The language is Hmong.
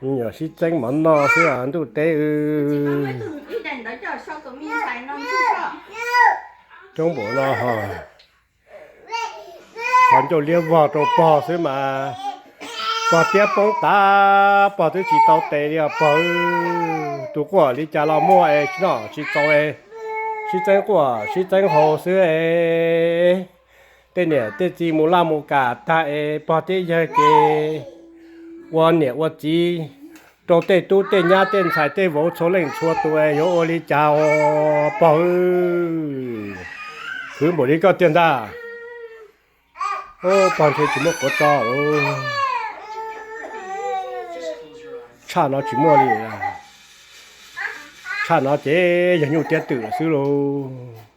Nyuam sib txeeb mov noj xwb ntuj teb. Coob npaum no ho, qhov ncauj liab vog rau pog xwb mas pog tiab poob tas, pog twb tsis tau tes li os pog. Tus quaj li cas los muaj es tsis noj tsis txaus es sib txeeb quaj sib txeeb haus xwb es. Tej niam tej txiv mus laj mus kam tag es pog thiab yawg ces ua niam ua txiv rau tej tub tej nyab tej ntxhais tej vauv txhua leej txhua tus es yuav ua li cas os pog. Khwv npaum li koj tiag ntag. Pog ntshe tsis muaj quav tso. Tshaj no tsis muaj li. Tshaj no ces yog nyuj tiab twm lawm xwb lauj.